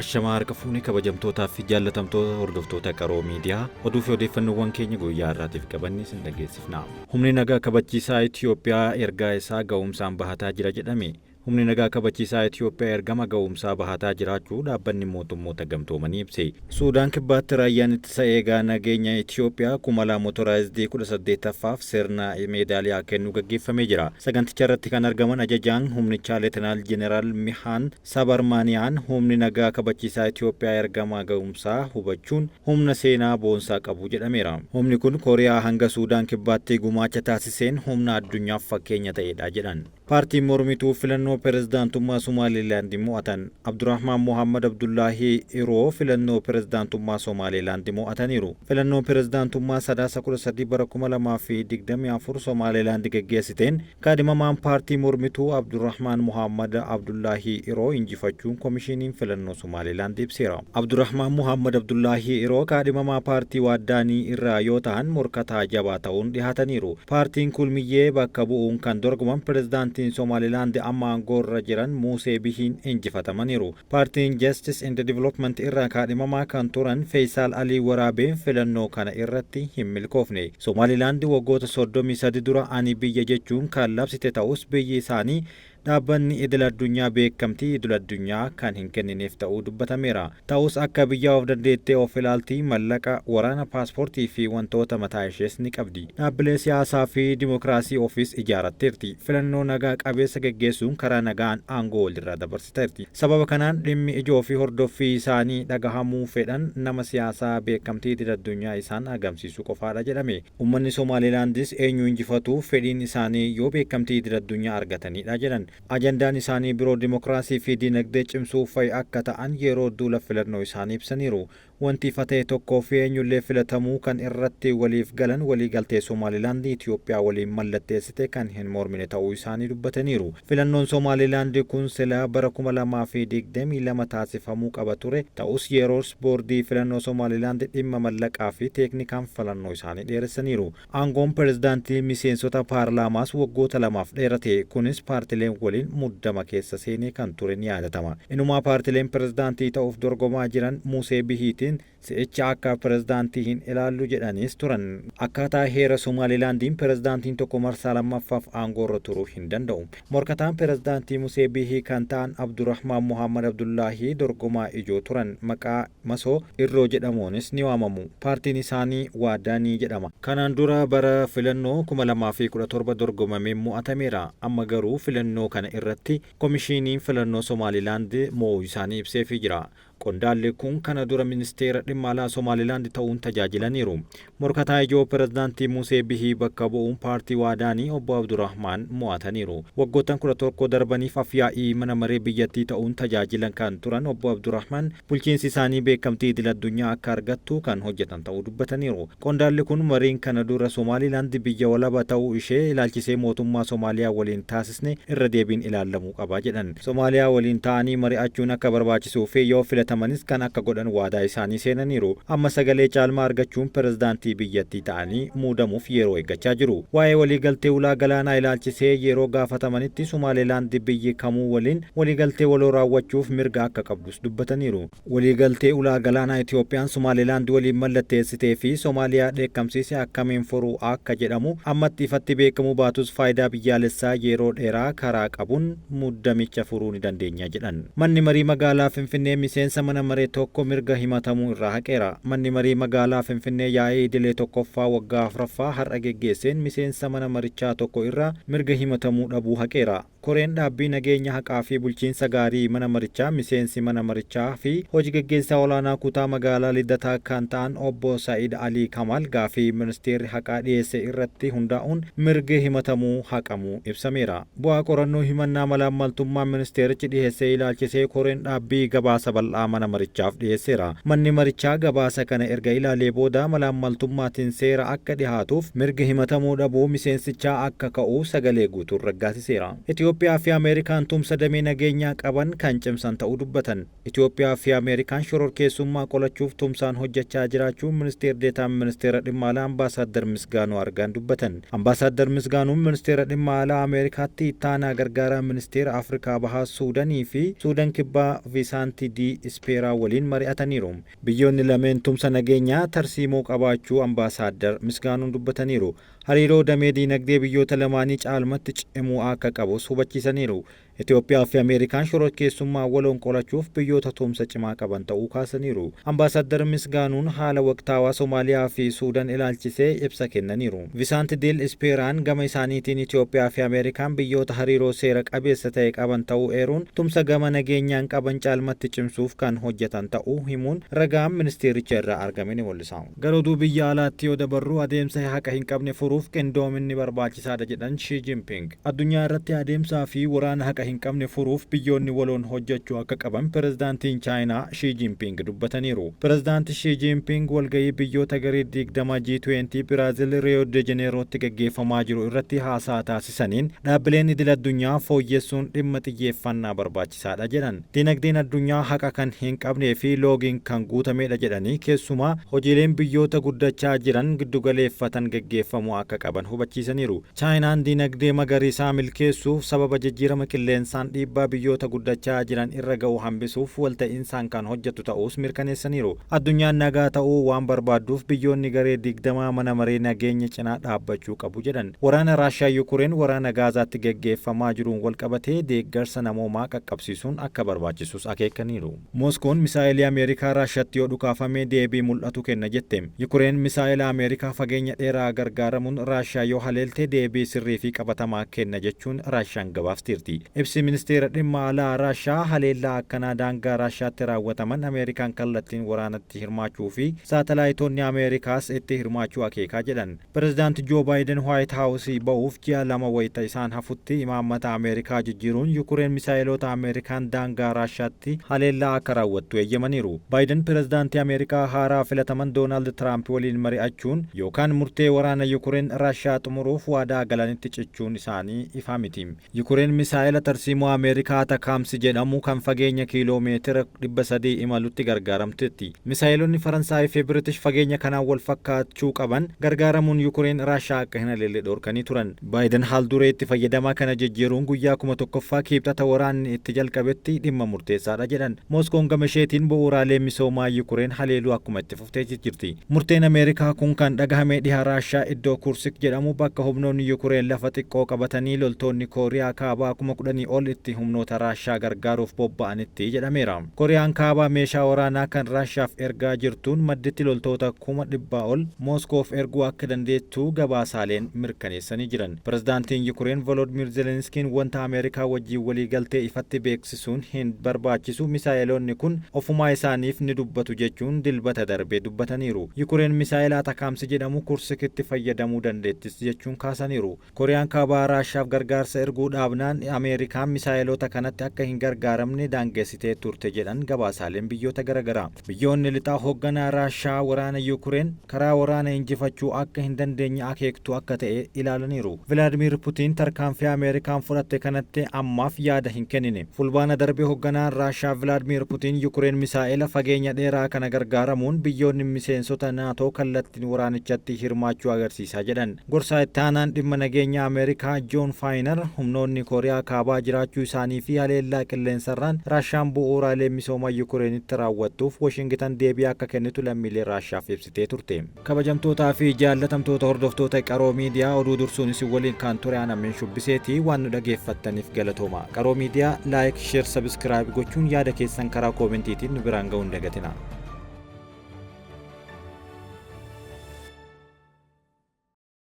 Ashamaa harka fuunee kabajamtootaa fi jaallatamtoota hordoftoota Qaroo Miidiyaa, oduu fi odeeffannoowwan keenya guyyaa har'aatiif qabanne isin dhageessifna. Humni nagaa kabachiisaa Itiyoophiyaa ergaa isaa ga'umsaan bahataa jira jedhame. Humni nagaa kabachiisaa Itiyoophiyaa ergama ga'umsaa bahataa jiraachuu Dhaabbanni Mootummoota Gamtoomanii ibse. Suudaan Kibbaatti Raayyaan Ittisa Eegaa Nageenya Itiyoophiyaa kumalaa motoraayizdii 18ffaaf sirna meedaaliyaa kennuu gaggeeffamee jira. Saganticha irratti kan argaman ajajaan humnichaa Leetenaal Jeneraal Mihaan Sabarmaaniyaan humni nagaa kabachiisaa Itiyoophiyaa ergama ga'umsaa hubachuun humna seenaa boonsaa qabu jedhameera. Humni kun Kooriyaa hanga Suudaan Kibbaatti gumaacha taasiseen humna addunyaaf fakkeenya ta'edha jedhan. Paartiin mormituu filannoo pirezidaantummaa Somaalilaand mo'atan. Abdurahmaan Mohaammad Abdullaahii Iroo filannoo pirezidaantummaa Somaalilaand mo'ataniiru. Filannoo pirezidaantummaa Sadaasa 13 bara 2024 Somaalilaand geggeessiteen kaadhimamaan paartii mormituu Abdurahmaan Mohaammad Abdullaahii Iroo injifachuun Komishiniin Filannoo Somaalilaand ibseera. Abdurahmaan Mohaammad Abdullaahii Iroo kaadhimamaa paartii Waaddaanii irraa yoo tahan morkataa jabaa ta'uun dhihaataniiru. Paartiin Kulmiyyee bakka bu'uun kan dorgoman pirezidaantiin Somaalilaand amma aangoorra jiran Muusee Bihiin injifatamaniiru. Paartiin Justice and Development irraa kaadhimamaa kan turan Feeyisaal Alii Waraabeen filannoo kana irratti hin milkoofne. Somaalilaand waggoota 33 dura ani biyya jechuun kan labsite ta'us biyyi isaanii Dhaabbanni idil-addunyaa beekamtii idil-addunyaa kan hin kennineef ta'uu dubbatameera. Ta'us akka biyyaa of dandeettee of ilaalti, mallaqa, waraana, paaspoortii fi wantoota mataa ishees ni qabdi. Dhaabbilee siyaasaa fi dimokiraasii ofiis ijaaratteerti. Filannoo nagaa qabeessa geggeessuun karaa nagaan aangoo walirraa dabarsiteerti. Sababa kanaan dhimmi ijoo fi hordoffii isaanii dhagahamuu fedhan nama siyaasaa beekamtii idil-addunyaa isaan argamsiisu qofaadha jedhame. Ummanni Somaalilaandis eenyu injifatu fedhiin isaanii yoo beekamtii idil-addunyaa argataniidha jedhan. Ajandaan isaanii biroo dimokiraasii fi dinagdee cimsuu fa'i akka ta'an yeroo duula filannoo isaanii ibsaniiru. Wanti ifa ta'e tokkoo fi eenyullee filatamuu kan irratti waliif galan waliigaltee Somaalilaand Itiyoophiyaa waliin mallatteessite kan hin mormine ta'uu isaanii dubbataniiru. Filannoon Somaalilaand kun silaa bara 2022 taasifamuu qaba ture, ta'us yeroos boordii filannoo Somaalilaand dhimma mallaqaa fi teeknikaan falannoo isaanii dheeressaniiru. Aangoon pirezidaantii miseensota paarlaamaas waggoota lamaaf dheerate. Kunis paartileen waliin muddama keessa seenee kan ture ni yaadatama. Inumaa paartileen pirezidaantii ta'uuf dorgomaa jiran Musee Bihiitiin si'icha akka pirezidaantii hin ilaallu jedhaniis turan. Akkaataa heera Somaalilaandiin pirezidaantiin tokko marsaa lammaffaaf aangoorra turuu hin danda'u. Morkataan pirezidaantii Musee Biihii kan ta'an Abdurahmaan Mohaammad Abdullaahii dorgomaa ijoo turan. Maqaa masoo Irroo jedhamuunis ni waamamu. Paartiin isaanii Waadaanii jedhama. Kanaan dura bara filannoo 2017 dorgomameen mo'atameera. Amma garuu filannoo kana irratti Komishiiniin Filannoo Somaalilaand mo'uu isaanii ibseefii jira. Qondaalli kun kana dura ministeera dhimma alaa Somaalilaand ta'uun tajaajilaniiru. Morkataa ijoo Pirezidaantii Musee Bihii bakka bu'uun paartii Waadaanii Obbo Abdurahmaan mo'ataniiru. Waggoottan 11 darbaniif af-yaa'ii mana maree biyyattii ta'uun tajaajilan kan turan Obbo Abdurahmaan bulchiinsi isaanii beekamtii idil-addunyaa akka argattu kan hojjetan ta'uu dubbataniiru. Qondaalli kun mariin kana dura Somaalilaand biyya walaba ta'uu ishee ilaalchisee mootummaa Somaaliyaa waliin taasisne irra deebiin ilaallamuu qaba jedhan. Somaaliyaa waliin taa'anii mari'achuun akka barbaachisuu fi yoo filatamanis kan akka godhan waadaa isaanii seenaniiru. Amma sagalee caalmaa argachuun pirezidaantii biyyattii ta'anii muudamuuf yeroo eeggachaa jiru. Waa'ee waliigaltee ulaa galaanaa ilaalchisee yeroo gaafatamanitti Somaalilaand biyyi kamuu waliin waliigaltee waloo raawwachuuf mirga akka qabdus dubbataniiru. Waliigaltee ulaa galaanaa Itiyoophiyaan Somaalilaand waliin mallatteessitee fi Somaaliyaa dheekkamsiise akkamiin furuu akka jedhamu ammatti ifatti beekamuu baatus faayidaa biyyaalessaa yeroo dheeraa karaa qabuun muddamicha furuu ni dandeenya jedhan. Manni Marii Magaalaa Finfinnee miseensa mana maree tokko mirga himatamuu irraa haqeera. Manni Marii Magaalaa Finfinnee yaa'ii idilee 1ffaa waggaa 4ffaa har'a geggeesseen miseensa mana marichaa tokko irraa mirga himatamuu dhabuu haqeera. Koreen dhaabbii nageenya haqaa fi bulchiinsa gaarii mana marichaa miseensi mana marichaa fi hoji geggeessaa olaanaa kutaa magaalaa Liddataa kan ta'an obbo Sa'id Alii Kamaal gaafii ministeerri haqaa dhiyeesse irratti hundaa'uun mirgi himatamuu haqamuu ibsameera. Bu'aa qorannoo himannaa malaammaltummaa ministeerichi dhiheesse ilaalchisee koreen dhaabbii gabaasa bal'aa mana marichaaf dhiyeesseera. Manni marichaa gabaasa kana erga ilaalee booda malaammaltummaatiin seera akka dhihaatuuf mirgi himatamuu dhabuu miseensichaa akka ka'u sagalee guutuun raggaasiseera. Itiyoophiyaa fi Ameerikaan tumsa damee nageenyaa qaban kan cimsan ta'uu dubbatan. Itiyoophiyaa fi Ameerikaan shororkeessummaa qolachuuf tumsaan hojjechaa jiraachuu Ministeer Deetaan Ministeera Dhimma Alaa Ambaasaaddar Misgaanuu Argaan dubbatan. Ambaasaaddar Misgaanuun Ministeera Dhimma Alaa Ameerikaatti Ittaanaa Gargaaraa Ministeera Afrikaa Bahaa Suudanii fi Suudan Kibbaa Viisaanti Dii Ispeeraa waliin mari'ataniiru. Biyyoonni lameen tumsa nageenyaa tarsiimoo qabaachuu Ambaasaaddar Misgaanuun dubbataniiru. Hariiroo damee diinagdee biyyoota lamaanii caalmatti cimuu akka qabus hubachiisaniiru. Itoophiyaa fi Ameerikaan shororkeessummaa waloon qolachuuf biyyoota tumsa cimaa qaban ta'uu kaasaniiru. Ambaasaaddar Misgaanuun haala waqtaawaa Somaaliyaa fi Suudaan ilaalchisee ibsa kennaniiru. Visaant Diil Ispeeraan gama isaaniitiin Itoophiyaa fi Ameerikaan biyyoota hariiroo seera qabeessa ta'e qaban ta'uu eeruun tumsa gama nageenyaan qaban caalmatti cimsuuf kan hojjetan ta'uu himuun ragaan ministeericha irraa argame ni mul'isa. Gara oduu biyya alaatti yoo dabarru, adeemsa haqa hin qabne furuuf qindoominni barbaachisaadha jedhan Xi Jinping. Addunyaa irratti adeemsaa fi waraana haqa hin qabne furuuf biyyoonni waloon hojjechuu akka qaban pirezidaantiin Chaayinaa Xi Jinping dubbataniiru. Pirezidaanti Xi Jinping walgahii biyyoota garee 20 G20 Biraazil Rio de Janeerootti gaggeeffamaa jiru irratti haasaa taasisaniin dhaabbileen idil addunyaa fooyyessuun dhimma xiyyeeffannaa barbaachisaadha jedhan. Dinagdeen addunyaa haqa kan hin qabnee fi loogiin kan guutamedha jedhanii, keessumaa hojiileen biyyoota guddachaa jiran giddugaleeffatan gaggeeffamuu akka qaban hubachiisaniiru. Chaayinaan dinagdee magariisaa milkeessuuf sababa jijjiirama qilleensaan dhiibbaa biyyoota guddachaa jiran irra ga'u hambisuuf walta'iinsaan kan hojjettu ta'uus mirkaneessaniiru. Addunyaan nagaa ta'uu waan barbaadduuf biyyoonni garee 20 mana maree nageenya cinaa dhaabbachuu qabu jedhan. Waraana Raashiyaa Yukureen waraana Gaazaatti gaggeeffamaa jiruun walqabatee deeggarsa namoomaa qaqqabsiisuun akka barbaachisus akeekaniiru. Mooskoon misaa'ilii Ameerikaa Raashiyaatti yoo dhukaafame deebii mul'atu kenna jette. Yukureen misaa'ila Ameerikaa fageenya dheeraa gargaaramuun Raashiyaa yoo haleelte deebii sirrii fi qabatamaa kenna jechuun Raashiyaan gabaafteerti. Ibsi ministeera dhimma alaa Raashiyaa haleellaa akkanaa daangaa Raashiyaatti raawwataman Ameerikaan kallattiin waraanatti hirmaachuu fi saatalaayitoonni Ameerikaas itti hirmaachuu akeekaa jedhan. Pirezidaanti Joo Baayiden Waayit Haawusii ba'uuf ji'a 2 wayita isaan hafutti imaammata Ameerikaa jijjiiruun Yukureen misaa'iloota Ameerikaan daangaa Raashiyaatti haleellaa akka raawwattu eeyyamaniiru. Baayiden pirezidaantii Ameerikaa haaraa filataman Doonaald Tiraamp waliin mari'achuun yookaan murtee waraana Yukureen Raashiyaa xumuruuf waadaa galanitti cichuun isaanii ifaa miti. Yukureen misaa'ila tarsiimoo Ameerikaa Atakaamsi jedhamu kan fageenya kiiloo meetira 300 imalutti gargaaramteetti. Misaa'ilonni Faransaayii fi Biritish fageenya kanaan wal fakkaachuu qaban gargaaramuun Yukureen Raashiyaa akka hin haleelle dhorkanii turan. Baayiden haal-duree itti fayyadamaa kana jijjiiruun guyyaa 1000ffaa Kiibxata waraanni itti jalqabetti dhimma murteessaadha jedhan. Mooskoon gama isheetiin bu'uuraalee misoomaa Yukureen haleeluu akkuma itti fuftee jirti. Murteen Ameerikaa kun kan dhagahame dhiha Raashiyaa iddoo Kursik jedhamu bakka humnoonni Yukureen lafa xiqqoo qabatanii loltoonni Kooriyaa Kaabaa 10,000 ol itti humnoota Raashiyaa gargaaruuf bobba'anitti jedhameera. Kooriyaan Kaabaa meeshaa waraanaa kan Raashiyaaf ergaa jirtuun madditti loltoota 100,000 ol Mooskoof erguu akka dandeettu gabaasaaleen mirkaneessanii jiran. Pirezidaantiin Yukureen Volodimir Zelenskiin wanta Ameerikaa wajjin walii galtee ifatti beeksisuun hin barbaachisu, misaa'eloonni kun ofumaa isaaniif ni dubbatu jechuun Dilbata darbe dubbataniiru. Yukureen misaa'ela Atakaamsi jedhamu Kursikitti fayyadamuu dandeettis jechuun kaasaniiru. Kooriyaan Kaabaa Raashiyaaf gargaarsa erguu dhaabnaan Ameerikaan misaa'eloota kanatti akka hin gargaaramne daangessitee turte jedhan gabaasaaleen biyyoota garaagaraa. Biyyoonni lixaa hoogganaa Raashiyaa waraana Yukureen karaa waraana injifachuu akka hin dandeenye akeektuu akka ta'e ilaalaniiru. Vilaadimir Putiin tarkaanfii Ameerikaan fudhatte kanatti ammaaf yaada hin kennine. Fulbaana darbe hoogganaan Raashiyaa Vilaadimir Putiin Yukureen misaa'ela fageenya dheeraa kana gargaaramuun biyyoonni miseensota Naatoo kallattiin waraanichatti hirmaachuu agarsiisaa jedhan. Gorsaa itti aanaan dhimma nageenya Ameerikaa Joon Faayinar humnoonni Kooriyaa Kaabaa jiraachuu isaanii fi haleellaa qilleensarraan Raashiyaan bu'uuraalee misoomaa Yukureenitti raawwattuuf Washingitan deebii akka kennitu lammiilee Raashiyaaf ibsitee turte. Kabajamtootaa fi jaallatamtoota hordoftoota Qaroo Miidiyaa, oduu dursuun isin waliin kan ture Anammeen Shubbiseeti. Waan nu dhageeffattaniif galatooma. Qaroo Miidiyaa like, share, subscribe gochuun yaada keessan karaa koomentiitiin nu biraan ga'uu hin dagatina.